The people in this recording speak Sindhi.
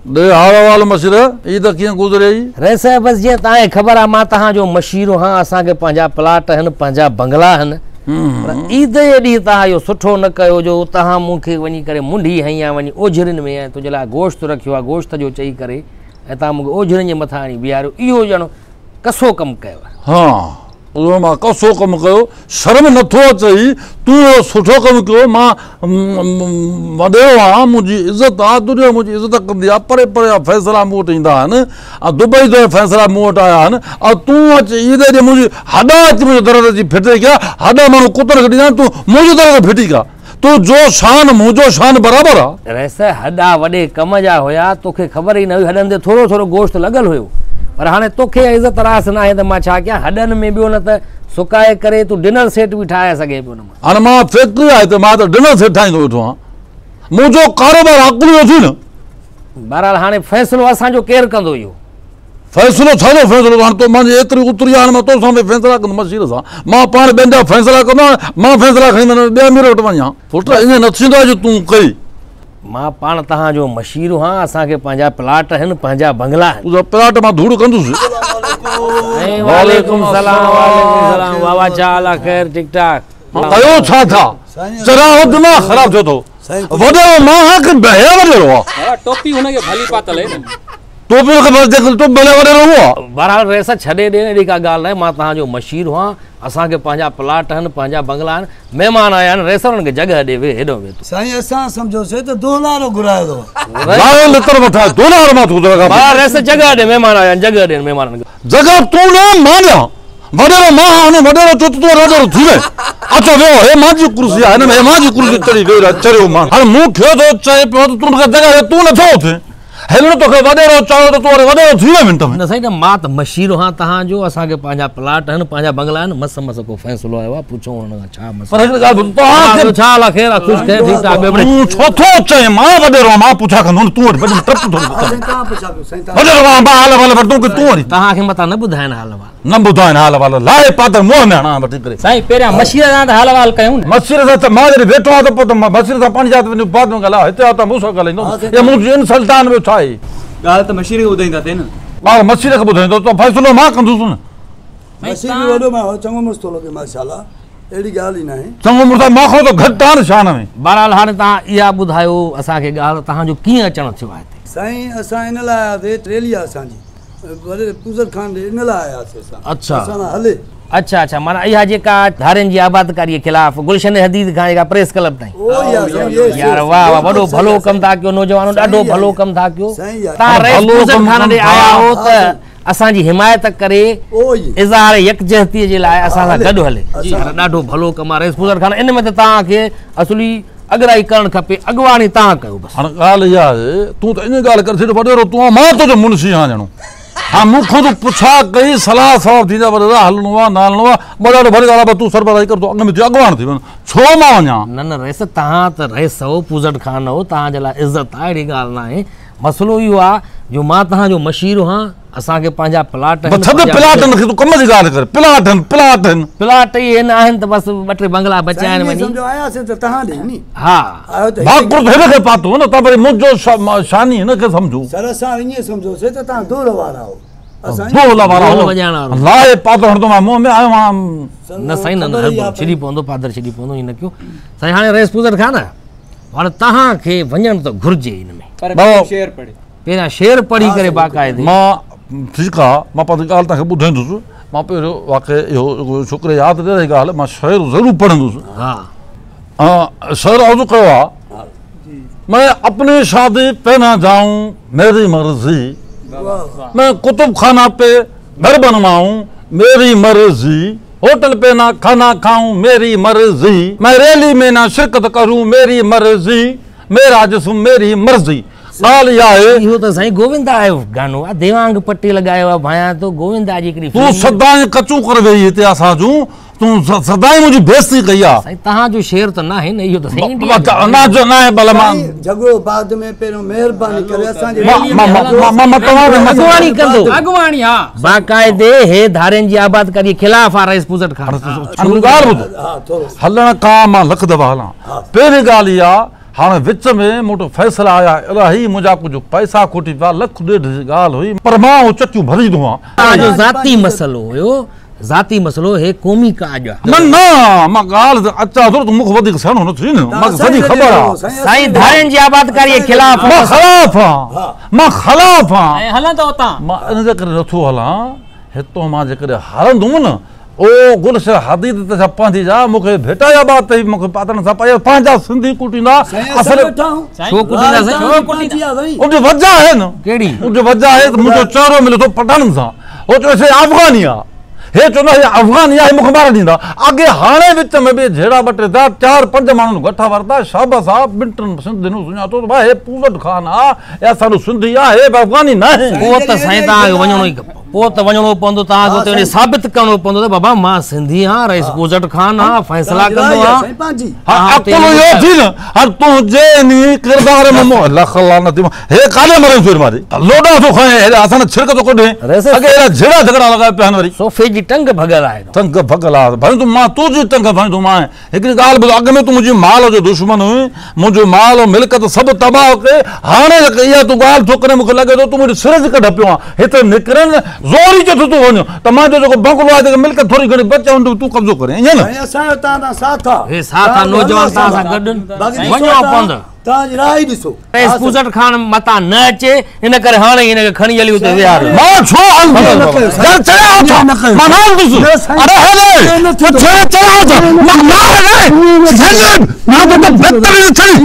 ڏي حال احوال مشير، عيد ڪيئن گذريئي؟ رئيس صاحب بس جيئن توهان کي خبر آهي مان توهان جو مشير هان، اسان کي پنهنجا پلاٽ آهن، پنهنجا بنگلا آهن، پر عيد جي ڏينهن توهان اهو سٺو نه ڪيو جو توهان مون کي وڃي ڪري منڍي هنئي آهي وڃي اوجهرين ۾ ۽ تنهنجي لاء گوشت رکيو آهي گوشت جو چئي ڪري ۽ توهان مون کي اوجهرين جي مٿان آڻي بيهاريو، اهو ڄڻ ڪسو ڪم ڪيو آهي. ها اهو مان ڪسو ڪم ڪيو، شرم نٿو اچئي، تون اهو سٺو ڪم ڪيو، مان وڏيرو آهيان، منهنجي عزت آهي، دنيا منهنجي عزت ڪندي آهي، پري پري جا فيصلا مون وٽ ايندا آهن ۽ دبئي جا فيصلا مون وٽ آيا آهن ۽ تون اچ عيد ڏينهن منهنجي هڏا اچي منهنجي در تي اچي ڦٽي ڪيا، هڏا ماڻهو ڪتن کي ڏيندا آهن، تون منهنجي در تي ڦٽي ڪيا. تو جو شان منهنجو شان برابر آ. رئيس هڏا وڏي ڪم جا هيا، توکي خبر ئي نه هئي، هڏن تي ٿورو ٿورو گوشت لڳل هيو، پر هاڻي توکي اها عزت راس ناهي ته مان ڇا ڪيان، هڏن ۾ ٻيو نه ته سڪائي ڪري تون ڊنر سيٽ به ٺاهي سگهين پيو ان مان. هاڻي مان فيڪٽري آهي ته مان ته ڊنر سيٽ ٺاهيندو ويٺو آهيان، منهنجو ڪاروبار عقل جو ٿي نه. بهرحال هاڻي فيصلو اسان جو ڪير ڪندو اهو؟ فيصلو ڇا جو فيصلو هاڻ تو مانجي ايتري اتري آهي مان تو سان به فيصلا ڪندم مشير سان مان پاڻ ٻين جا فيصلا ڪندو آهيان مان فيصلا کڻي وڃان ٻئي امير وٽ وڃان پٽ ائين نه ٿيندو آهي جو تون ڪئي. مان پاڻ توهان جو مشير هان اسان کي پنهنجا پلاٽ آهن پنهنجا بنگلا آهن. تنهنجا پلاٽ مان ڌوڙ ڪندس. سائين وعليڪم سلام وعليڪم سلام بابا ڇا حال آ خير ٺيڪ ٺاڪ. ڪيو ڇا ٿا چراغ دماغ خراب ٿيو اٿو وڏيرو مان هان ڪي بهيا وڏيرو آ. بابا ٽوپي هن کي ڀلي پاتل آهي نه. ٽوپي کي ڀلي جيڪڏهن ٽوپي ڀلي وڏيرو هو آ. بهرحال رئيس ڇڏي ڏي اهڙي ڪا ڳالهه ناهي مان توهان جو مشير هان اسان کي پنهنجا پلاٽ آهن پنهنجا بنگلا آهن مهمان آيا آهن رئيس انهن کي جڳهه ڏي ويهه هيڏو ويهه تون. سائين اسان سمجهيوسي ته دولارو گهرايو اٿو. لاهي لتر وٺاء دولارو مان ٿو گهرايان. بهرحال رئيس جڳهه ڏي مهمان آيا آهن جڳهه ڏي مهمانن کي. جڳهه تون ڏي مان ڏيان. وڏيرو مان آهيان هن وڏيرو چيو ته تون وڏيرو ٿي وئين اچو ويهو هي مانجي ڪرسي آهي هن ۾ هي مانجي ڪرسي چڙهي ويهي رهيو چريو ماڻهو. هاڻي مون کي ٿو چئي پيو ته تون مون کي جڳهه ڏي تون نٿو اٿين هن توکي وڏيرو چيو ته تون وري وڏيرو ٿي وئين منٽ ۾. نه سائين نه مان ته مشير هان توهان جو اسان کي پنهنجا پلاٽ آهن پنهنجا بنگلا آهن مس مس ڪو فيصلو آيو آهي پڇو هن کان ڇا مسئلو پر هڪ ڳالهه ٻڌ توهان کي ڇا حال آهي خير آهي خوش خير ٺيڪ ٺاڪ ٻيو تون ڇو ٿو چئين مان وڏيرو آهيان مان پڇا ڪندو تون وري وڏي ۾ ٽپ ٿو سائين توهان پڇا ڪيو سائين توهان وڏيرو آهيان مان حال احوال وٺندو ڪي تون وري توهان کي متان نه ٻڌائين حال احوال. نه ٻڌائين حال احوال لاهي پادر منهن ۾ هڻان وٺي ڪري. سائين پهريان مشير سان ته حال احوال ڪيون نه. مشير سان ته مان جڏهن ويٺو آهيان ته پوء ته مان مشير سان پنهنجي ذات وڃي بعد ۾ ڳالهايان هتي آيو ته مون سان ڳالهائيندو يا مون جي انسلٽ آهن ٻيو ڇا آهي. ڳالهه ته مشير کي ٻڌائينداسين نه. ڳالهه مشير کي ٻڌائيندو ته فيصلو مان ڪندس نه. مشير به وڏو ماڻهو چڱو مڙس ٿو لڳي ماشاءالله اهڙي ڳالهه ئي ناهي. چڱو مڙس آهي مان کان ته گهٽ آهي نه شان ۾. بهرحال هاڻي توهان اها ٻڌايو اسان کي ڳالهه ته توهان جو ڪيئن اچڻ ٿيو آهي هتي. سائين اسان ان لاء آياسي ريلي آهي اسان جي. وڏيري پوزر خان ڏي ان لاء آياسي اسان. اڇا. اسان سان هلي. اڇا اڇا معنيٰ اها جيڪا ڌارين جي آبادڪاريء خلاف گلشن حديد کان جيڪا پريس ڪلب تائين. اهو ئي آ سائين يس يار واهه واهه وڏو ڀلو ڪم ٿا ڪيو نوجوانو ڏاڍو ڀلو ڪم ٿا ڪيو. تان رئيس پوزر خان ڏي آيا هو ته اسان جي حمايت ڪري اظهار يڪجهتي جي لاء اسان سان گڏ هلي. يار ڏاڍو ڀلو ڪم آ رئيس پوزر خان ان ۾ ته توهان کي اصلي اڳرائي ڪرڻ کپي، اڳواڻي تان ڪيو بس. هاڻ ڳالهه اها آهي، تون ته ائين ڳالهه ڪري ڇڏي وڏيرو تون آن مان تنهنجو منشي آهيان ڄڻو. هاڻ مون کان تون پڇا ڪئي، صلاح ثواب ٿيندا وڏيرا هلڻو آ نه هلڻو آ، مان ڏاڍو ڀلي ڳالهه آ پر تون سربراهي ڪر تون اڳ ۾ ٿي اڳواڻ ٿي وڃ، ڇو مان وڃان؟ نه نه رئيس تهان ته رئيس هو، پوزٽ خان هو، تهان جي لاء عزت آ، اهڙي ڳالهه ناهي، مسئلو اهو آ جو مان تهان جو مشير هان، اسان کي پنهنجا پلاٽ آهن. بس ڇڏ پلاٽن کي تون ڪم جي ڳالهه ڪر پلاٽ آهن پلاٽ آهن. پلاٽ ئي آهن آهن ته بس ٻه ٽي بنگلا بچيا آهن وڃي. سائين سمجهو آياسين ته تهان ڏي ني. ها. ڀاڪر ته هن کي پاتو نه تان وري منهنجو شاني هن کي سمجهو. سر اسان ائين سمجهوسين ته تهان دول وارا هو. اسان دول وارا دول وڄائڻ وارو. لاهي پادر هڻندو مان منهن ۾ آيو آهيان. نه سائين نه نه ڇڏي پوندو پادر ڇڏي پوندو ائين نه ڪيو سائين هاڻي رئيس پوزٽ خان هاڻي تهان کي وڃڻ ته گهرجي ان ۾. پر پهريون شعر پڙهي. پهريان شعر پڙهي ڪري باقاعدي. مان ٺيڪ آ مان پنهنجي ڳالهه توهان کي ٻڌائيندس مان پهريون واقعي اهو ڇوڪري ياد ڏياري ڳالهه مان شعر ضرور پڙهندس. ها. شعر عرض ڪيو آ مين اپني شادي پي نه جائون ميري مرضي مين ڪتب خانه پي گهر بنوائون ميري مرضي هوٽل پي نه کانا کائون ميري مرضي مين ريلي ۾ نه شرڪت ڪرون ميري مرضي ميرا جسم ميري مرضي. ڳالهه اها آهي. اهو ته سائين گووندا جو گانو آ ديوانگ پٽيل ڳايو آ ڀانيان ٿو گووندا جي هڪڙي تون سدائين ڪچون ڪري ويهي هتي اسان جون تون سدائين منهنجي بيعزتي ڪئي آ. سائين تهان جو شعر ته ناهي نه اهو ته سائين انڊيا جو نه جو ناهي ڀلا مان سائين جهڳڙو بعد ۾ پهريون مهرباني ڪري اسان جي مان مان توهان کي اڳواڻي ڪندو اڳواڻي ها باقاعدي هي ڌارين جي آبادڪاري خلاف آ رئيس پوزٽ خان. ڳالهه ٻڌ هلڻ کان مان لک دفعا هلان پهرين ڳالهه اها. هاڻي وچ ۾ مون وٽ فيصلا آيا الاهي، منهنجا ڪجهه پئسا کوٽي پيا، لک ڏيڍ جي ڳالهه هئي، پر مان اهو چڪيون ڀريندو هئان. توهان جو ذاتي مسئلو هيو، ذاتي مسئلو، هي قومي ڪاڄ آ. نه نه مان ڳالهه تي اچان ٿو نه، تون مون کان وڌيڪ سياڻو نه ٿي نه، مان کي سڄي خبر آ. سائين ڌارين جي آبادڪاريء خلاف. مان خلاف آن، مان خلاف آن. ۽ هلندو اتان. مان ان جي ڪري نٿو هلان، هتو مان جيڪڏهن هلندم نه، او گلشن حديد ته ڇا پنهنجي جا مون کي ڀيٽائي آباد تي مون کي پاتڻ سان پائي پنهنجا سنڌي ڪٽيندا. اصل ڇو ڪٽيندا سائين؟ ڇو ڪٽيندا؟ ان جو وجه آهي نه. ڪهڙي؟ ان جو وجه آهي ته منهنجو چهرو ملي ٿو پٺاڻن سان، هو چوي سي افغاني آ، هي چوندا هي افغاني آ، هي مون کي ماري ڏيندا. اڳي هاڻي وچ ۾ به جهيڙا ٻه ٽي ٿيا، چار پنج ماڻهن گٺا ورتا، شابس آ ٻن ٽن سنڌين سڃاتو ته ڀاء هي پوزٽ خان آ، هي اسان جو سنڌي آ، هي به افغاني ناهي. پوء ته سائين توهان کي وڃڻو ئي کپي. پوء ته وڃڻو پوندو توهان کي اتي وڃي ثابت ڪرڻو پوندو ته بابا مان سنڌي آهيان، رئيس پوزٽ خان آهيان، فيصلا ڪندو آهيان. ها عقل اهو ٿي نه، هر تنهنجي انهي ڪردار ۾ مون لک لعنت ٿي، هي ڪاڏي مرين ٿو ماري لوڏا ٿو کائين، هيڏا اسان ڇرڪ ٿو ڪڍين، اڳي هيڏا جهيڙا جهڳڙا لڳايا پيا آهن وري. صوفي جي ٽنگ ڀڳل آهي. ٽنگ ڀڳل آهي ڀائي تون مان تنهنجي ٽنگ ڀڃندو مانء. هڪڙي ڳالهه ٻڌ، اڳ ۾ تون منهنجي مال جو دشمن هئين، منهنجو مال و ملڪيت سڀ تباهه ڪئي، هاڻي جيڪا اها تون ڳالهه ٿو ڪرين مون کي لڳي ٿو تون منهنجي سر جي ڪڍ پيو آن، هتي نڪرين زوري چئي ٿو تون وڃ ته منهنجو جيڪو بنگلو آهي جيڪا ملڪيت ٿوري گهڻي بچي ان تي تون قبضو ڪرين، ائين نه؟ سائين اسان جو توهان سان ساٿ آ. هي ساٿ آ نوجوان توهان سان گڏ وڃڻو پوندو. توهان جي راء ئي ڏسو. رئيس پوزٽ خان متان نه اچي ان ڪري هاڻي ئي هن کي کڻي هلي اتي ويهاريو. مان ڇو هلندس؟ يار چڙيا اٿ، مان نه هلندس. اڙي هلي، ڇڙي چڙيا اٿ، مان نه هلندس. مان ته بهترين ڇڙي.